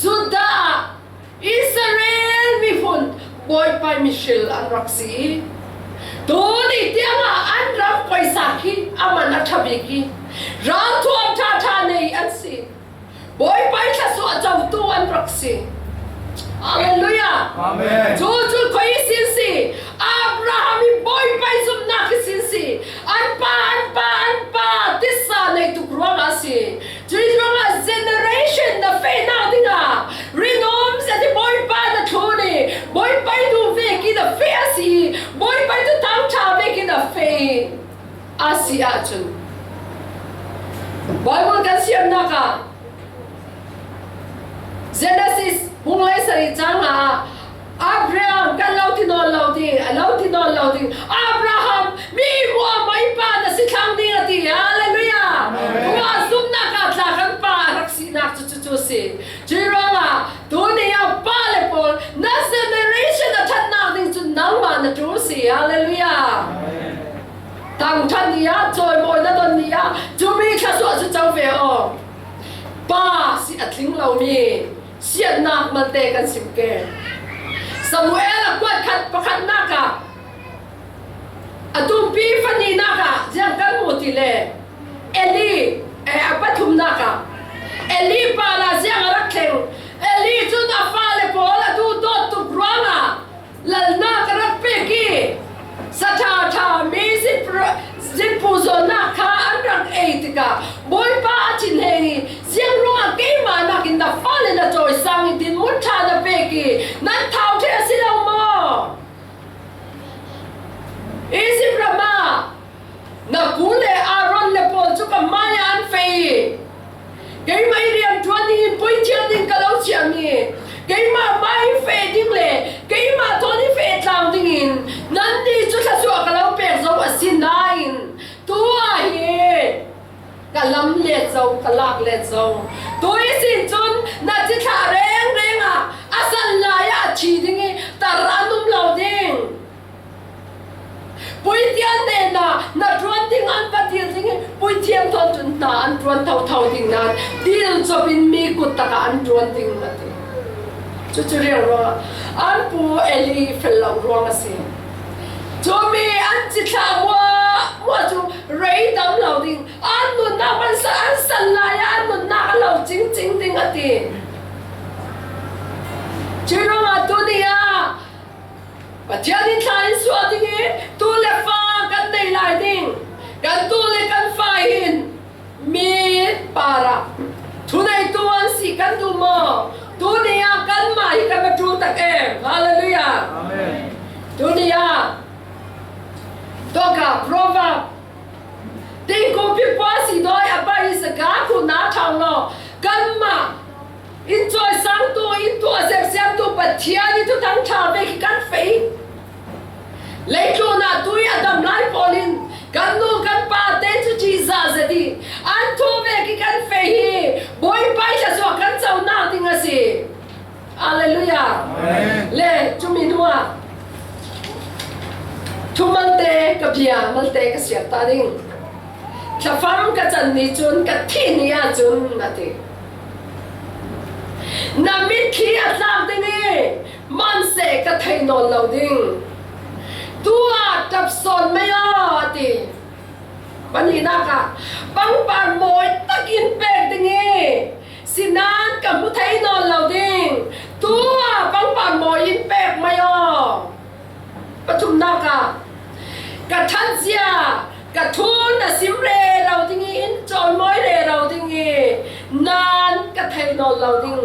Judah ah, Israel mihmun Bawipa ih mihril an rak si i, tuni tiangah an ram poisak hi a man a ṭha bik i, ralthuam ṭhaṭha nei an si. Bawipa ih thluasuah cotu an rak si. Halleluiah. Amen. Cucu khuisin si. Abraham ih Bawipa ih zumnak ihsin si. An pa, an pa, an pa tisa nei tuk ruangah a si. Cuih ruangah generation na fehnak dingah rinum zet i Bawipa na thlun i, Bawipa ih duh vekin a feh a si i, Bawipa ih thuthang ṭha vekin a feh i, a si ahcun Baibal kan siamnak ah Genesis bung hleisarih cang ah Abraham kan lo ti nawn lo ding, a lo ti nawn lo ding. Abraham, mi muahmai pa na si thlang ding a ti. Halleluiah. Amen. Tua zumnak ah tla kan pa a rak sinak cu cucu si. Cuih ruangah tuni a pa le pawl na generation a ṭhatnak ding cun nangmah na ṭul si. Halleluiah. Amen. Tangṭhat ni ah, cawimawi na don ni ah, cumi thluasuah cu co ve aw. Pa si a tling lomi siatnak malte kan sim ke. Samuel a kuat khat pakhatnak ah a tumpi fanihnak ah ziang kan hmu ti le Eli, eh, a pathumnak ah Eli pa la ziang a rak thleng. Eli cun a fale pawl a duhdawt tuk ruangah lalnak a rak pek i, saṭha ṭha mi zipra-, ziphu zawnnak kha an rak ei tikah Bawipa a thinheng i, ziang ruangah keimah nakin na fale na cawisang i dinhmun ṭha na pek i, nan thau ṭheh a si lo maw? Izipt ram ah na ku le Aaron le pawl cu ka hmaiah an feh i, keimah ih rianṭuan dingin puithiam ding ka lo ciam i, keimah hmai feh ding le keimah thawn i feh tlang dingin nannih cu thluasuah ka lo pek zo a si nain, tu ah hin ka lam let zo, ka lak let zo. Tu ihsin cun na cithlah rengreng ah a san lai ah a thi ding i tar an um lo ding. Puithiam nena na ṭuan ding an va dil ding i, puithiam thawn cun hna an ṭuan thotho ding nain dil cop in mi kut takah an ṭuan ding a ti. Cucu riang ruangah an pu Eli fel lo ruang a si. Cumi an cithlah muahmuah cu rei dam lo ding. An nunnak hmansa an san lai ah an nunnak a lo cingcing ding a ti. Cuih ruangah tuni ah Pathian in thla in suah ding i, tu le fa kan nei lai ding. Kan tu le kan fa hin mi parah thuneitu an si kan duh maw? Tuni ah kanmah hi kan va ṭul tak em. Halleluiah. Amen. Tuni ah Tawka Proverb Tingkung pipua si dawi a pai i saka khuna thang law, kanmah in cawisangtu, in tuah sersiamtu Pathian i thuthang ṭha ve khi kan fei. Leitlun ah tui a dam lai pawl in kan nu kan pa te cu cihzah zet i an thu ve khi kan fei hi. Bawipa i thluasuah kan conak ding a si. Halleluiah. Amen. Le, cumi hnuah thu malte ka bia, malte ka siar ta ding. Thlafam ka can ni cun ka thih ni ahcun a ti. Na mitthli a tlak ding i man seh ka thei nawn lo ding. Tu ah ṭap sawn mai aw a ti. Pahnihnak ah pangpar mawi takin pek ding i sinan ka hmu thei nawn lo ding. Tu ah pangpar mawi in pek mai aw. Pathumnak ah ka ṭhatzia, ka thu na sim rero ding i in cawimawi rero ding i nan ka thei nawn lo ding.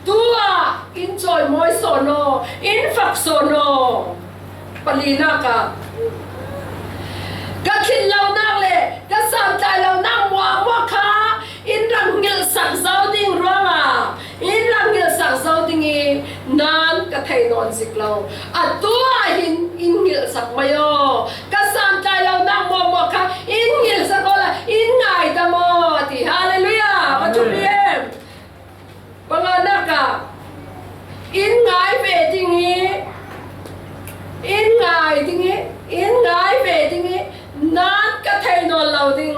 Tu ah in cawimawi sawn aw, in fak sawn aw. Palinak ah ka thin lonak le ka samtlai lonak muahmuah kha in rak ngilhsak zo ding ruangah in rak ngilhsak zo ding i nan ka thei nawn zik lo. Atu ah hin in ngilhsak mai aw. Ka samtlai lonak muahmuah kha in ngilhsak aw la in ngaidam aw a ti. Halleluiah. Pathum lo ding,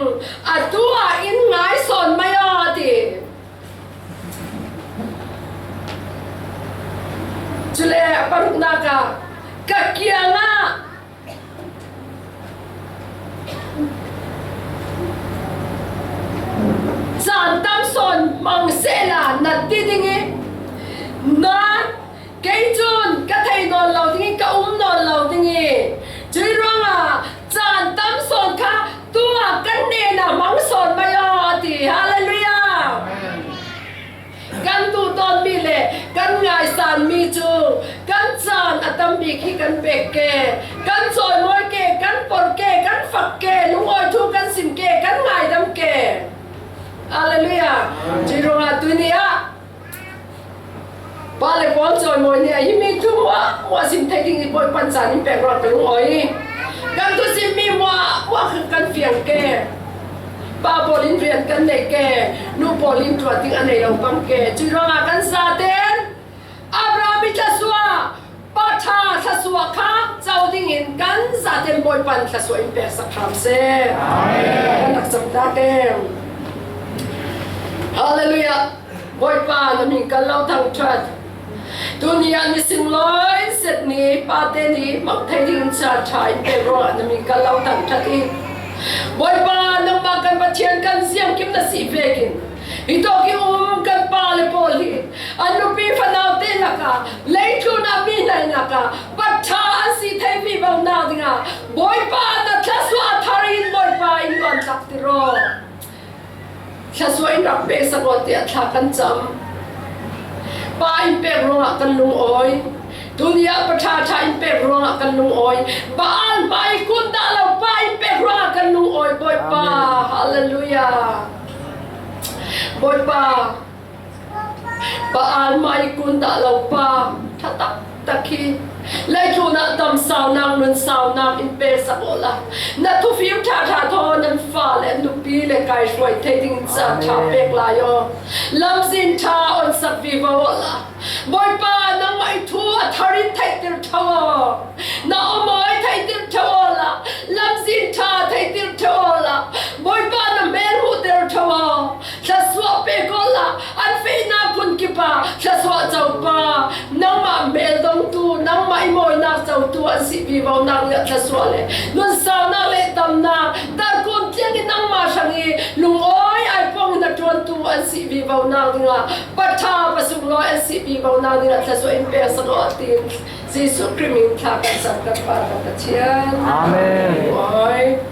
a tu-ah in ngai sawn mai aw, a ti. Cule a paruknak ah, ka kiangah caan tam sawn mang sehla na ti ding i, na, kei cun ka thei nawn lo ding i, ka um nawn lo ding i, cuih ruangah caan tam sawn kha tu-ah kan hnenah mang sawn mai aw, a ti. Hallelujah! Kan duh tawnmi le kan ngaisanmi cu kan caan a tam bik hi kan pek ke, kan cawimawi ke, kan porh ke, kan fak ke, lungawi thu kan sim ke, kan ngaidam ke. Hallelujah! Cuih ruangah tuni ah pa le pawl cawimawi nih a himi thu hmuahhmuah sim thei ding i Bawipa in caan in pek ruangah ka lungawi i, kan thusimmi hmuahhmuah kha kan fiang ke. Pa pawl in rian kan nei ke, nu pawl in ṭuan ding a nei lo pang ke. Cuih ruangah kan zaten Abraham i thluasuah, pa ṭha thluasuah kha co dingin kan zaten Bawipa in thluasuah in peksak hram seh. Amen. Kan rak cam ta ke. Hallelujah. Bawipa, na min kan lo thangṭhat. Tuni ah nisim lawi zet ni, pate ni hmang thei dingin caan ṭha in pek ruangah na min kan lo thangṭhat i, Bawipa, nangmah kan Pathian kan ziangkim na si vekin, hitawk i um kan pa le pawl hi an nupi fanaute lakah, leitlun ah mi hnaihnak ah pa ṭha an si thei vivo nak dingah Bawipa, na thluasuah a thar in Bawipa in luantlaktir aw. Thluasuah in rak peksak aw tiah thla kan cam. Pa in pek ruangah kan lungawi. Tuni ah pa ṭha ṭha in pek ruangah kan lungawi. Baal hmai kun dah lo pa in pek ruangah kan lungawi, Bawipa. Amen. Hallelujah. Bawipa, Baal hmai kun dah lo pa ṭha taktak hi leitlun ah damsaunak, nunsaunak in peksak awla, na thufim ṭha ṭha thaw nan fale an nupi le kaihruai thei dingin caan ṭha pek lai aw. Lamzin ṭha onsak vivo awla, Bawipa, nangmah i thu a thar in theihtir ṭheo aw. Na awmawi theihtir ṭheo awla, lamzin ṭha theihtir ṭheo awla, Bawipa, na hmel hmuhter ṭheo aw. Thluasuah pek awla, an fehnak hun kip ah thluasuah co pa, nangmah hmel dongtu, nangmah i mawinak cotu an si vivo nak dingah thluasuah le nunsaunak le damnak, tarkun tiang in nangmah hrang i lungawi ai pawng in a ṭuantu an si vivo nak dingah pa ṭha, pa sunglawi an si vivo nak dingah thluasuah in peksak aw, a ti. Jesuh Khrih min in thla kan cam kan Pa kan Pathian. Amen. Amen.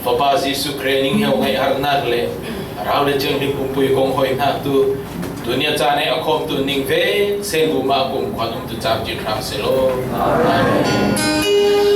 Fapa Jesu Khrih ning heuh ngaih harnak le rau le ciang ding pumpui kong hoih hnak tu, tunia caan a khawm tu ning ve sen bu mah kum khuan um tu cam cin hram selaw. Amen.